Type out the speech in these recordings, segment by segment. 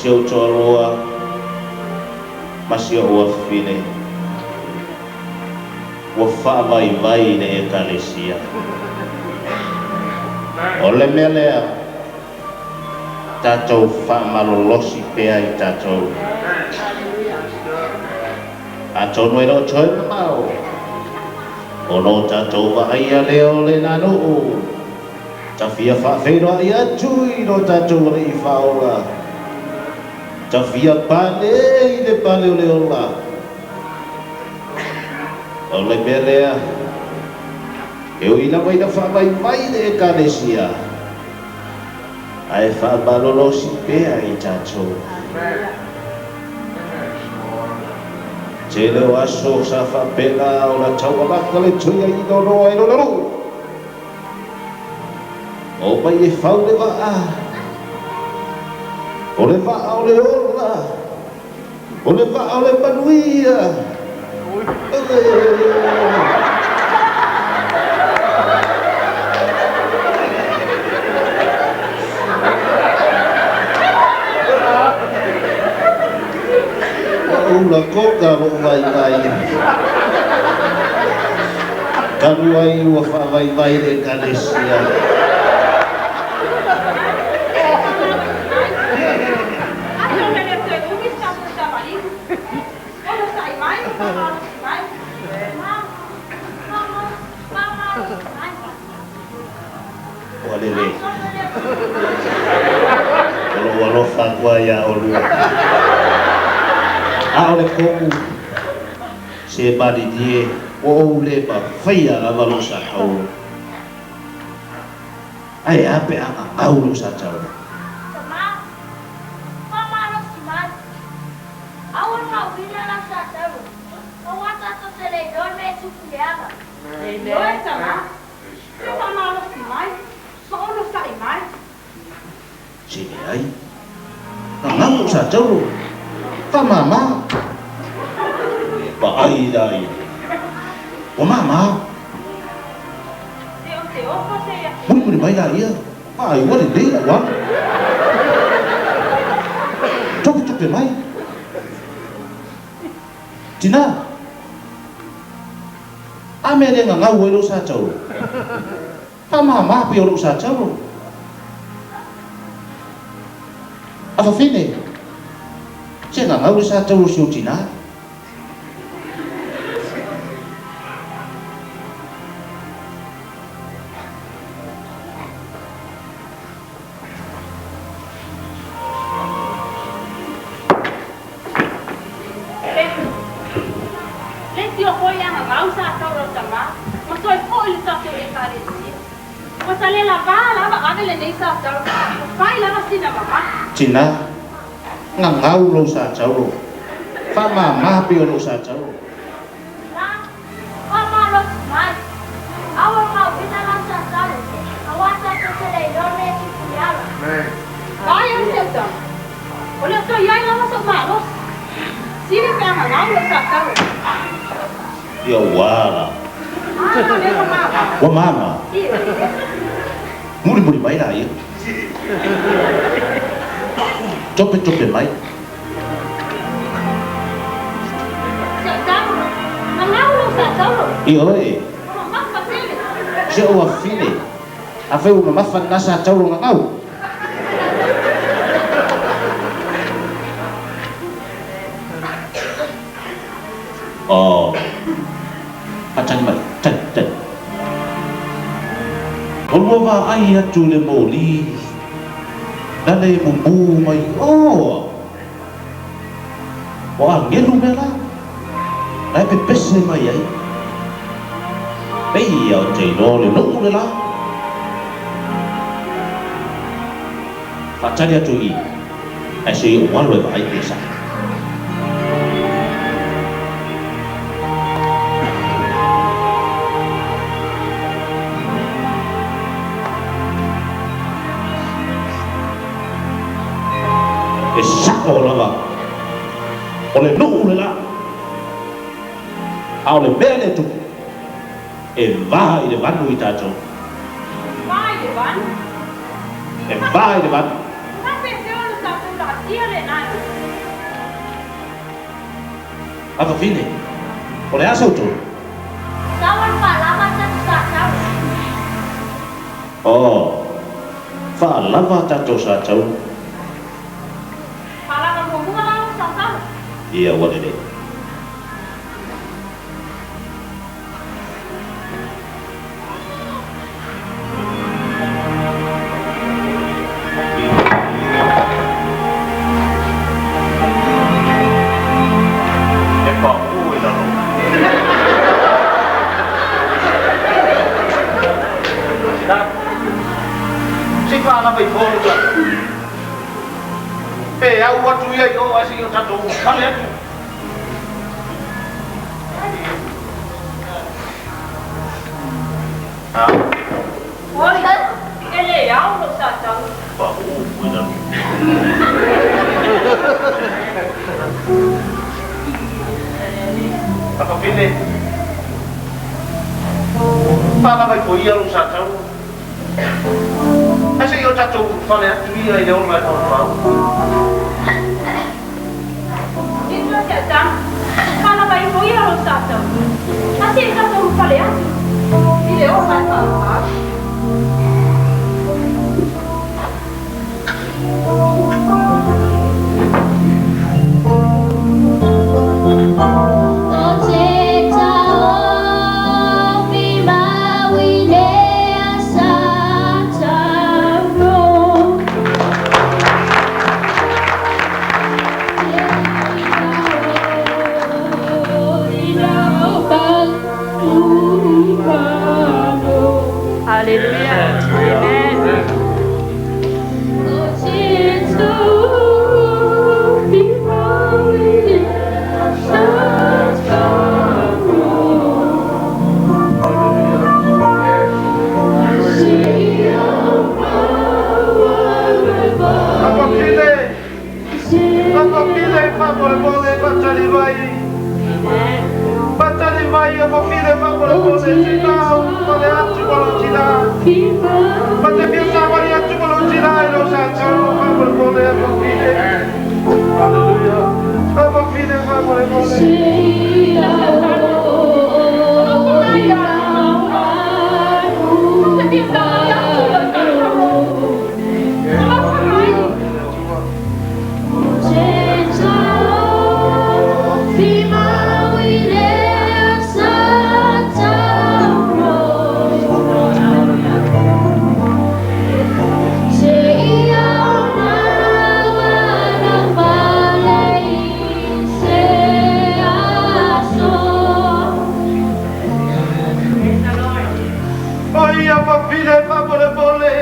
Si ou toalua ma si ou afafine ua faavaivai i le Ekalesia. O le mea lea, tatou faamalolosi pea i tatou. Atonu e le o toe mamao, ona o tatou vaaia lea o le nanuu, tafia faafeiloai atu i lo tatou Alii Faaola, tafia pale i le pale o le ola. O le mea lea, e ui lava ina faavaivai le Ekalesia, ae faamalolosi pea i tatou. Tele o aso sa faapena ona taualaka le toe aiina o Noa e lona nuu. Omai e fau le vaa, o le vaa o le ola, o le vaa o le manuia. Ua ou lagona lou vaivai, talu ai ua faavaivai le Ekalesia. Ua lelei. O lou alofa atu ai iā oulua. A o le tonu, se malilie, ua ou le mafaia lava lou sa taolo. Ae a pe a gagau lou sa taolo? Se leai, gagau lou sa taolo, faamama. Vaai laia, ua mama. Mulimuli mai laia, vaai ua lelei lau alu. Topetope mai. Tinā, a mea le gagau ai lou sa taolo? Faamama pei o lou sa taolo. A fafine, se gagau le sa taolo o si ou tinā. Tinā, gagau lou sa taolo. Faamama pei o lou sa taolo. Ia ua la. Ua mama. Mulimuli mai laia. Topetope mai. Ioe. Se ou afine, afai ua mamafa lena sa taolo gagau. Oh. Faatali mai. Tali, tali. Olua vaai atu i le moli, na le mumu mai, oh! Ua agelu mea la, la e pepese mai ai. Pei ia ou te iloa o le nuu le la. Faatali atu i i, ae se i ou alu e vaai pe saʻo. E saʻo lava, o le nuu le la, a o le mea lea e tupu, e va i le vanu i tatou. Va i le vanu. E va i le vanu. A fafine, o le a sau tonu? Oh, faalava tatou sa taulu. Ia, ua lelei. E paʻū i lalo. Tina, se i faalava i fo lou tatou. Pe au atu ia i o ae se i o tatou pale atu. Oi, e le ao lo sa tau. Pa u ina. Apa pile? Pala mai ko ia lo sa tau. Ai se i o tatou fale atu ia i le ola e whakapau. Tino te tau. Pala mai ko ia lo sa tau. A se i tatou fale atu i le ola e whakapau. Hallelujah. Amen. Apa pile pamole mole patali mai. Patali mai apa pile pamole mole tina pale atu palo tina. Pate pia mari atu palo tina e lo sa tau pamole mole apa pile. Hallelujah. Apa pile pamole mole. Oi apa pile pamole mole.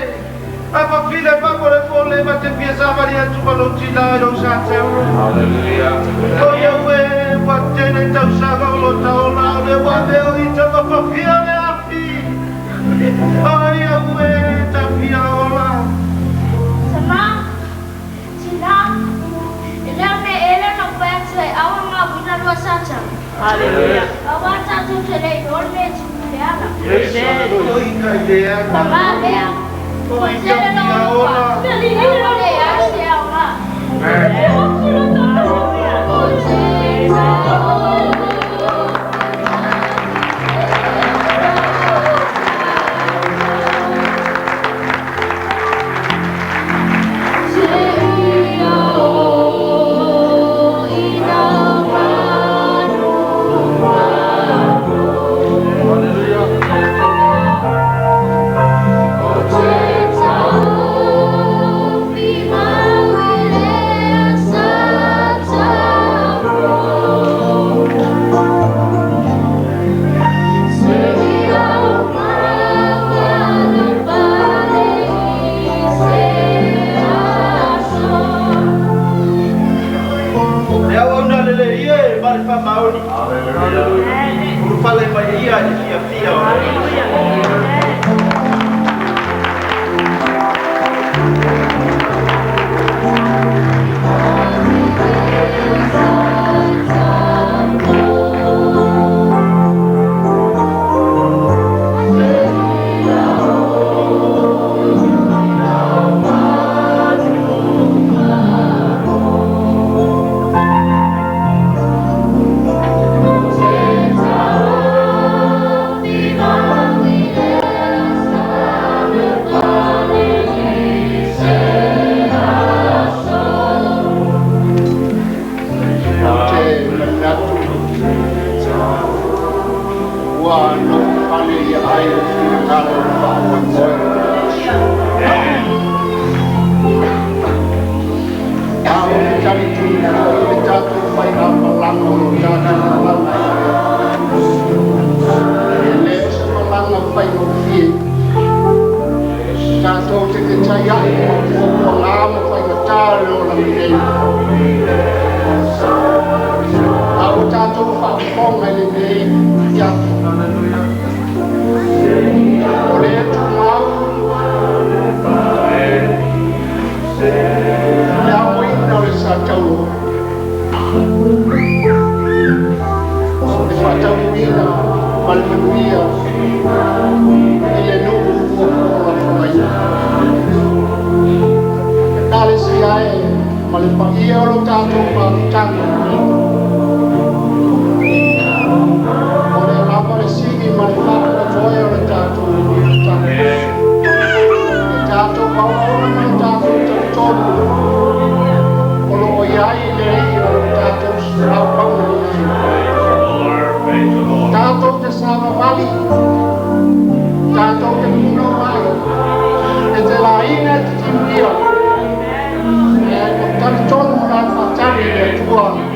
Apa pile pamole mole pate pia mari atu palo tina e lo sa tau. Hallelujah. Oi aue patene tau saga o lo tau la le wa me o i te mawhawhia le afi. Oi aue ta fia ola. Sama, tina, e lea me ele no pai atu e awa ngā wina lua sa tau. Hallelujah. Awa tātou te lei hol me tu te ala. Amen. Oi kai lea. Sama lea, ko Oi tele ta no fia upa. ola. E ole a se au ngā. O te tau. Le au au na lele ia e mare wha maori. Hallelujah. Uru pale mai ia i fia fia o. Hallelujah. Amen. Te manatu ua no pale ia ai o whinangalo o whaamoe. A o le tali tunu o le tātou whai a malanga o lo tātou malanga i le. E le o se malanga whai o fie. Tātou te te tai ai o te o ngā mo whai ngā tāre o la nei. A o tātou whaafonga i le nei ia. O le tumau le amoina o le sa taulo. Le faataunuuina ma le manuia i le nuu ua folafolaina. Ekalesia e ma le paia o lo tatou mafutaga. O lea lava le sigi ma le faafoefoe o le tatou mafutaga. Le tatou aoaoga ma le tatou talitonu o lo o i ai le Alii o lo tatou auauna i ai. Tatou te savavali, tatou te punouai, e te laina e te timuia. E talitonu o le faatali le Atua.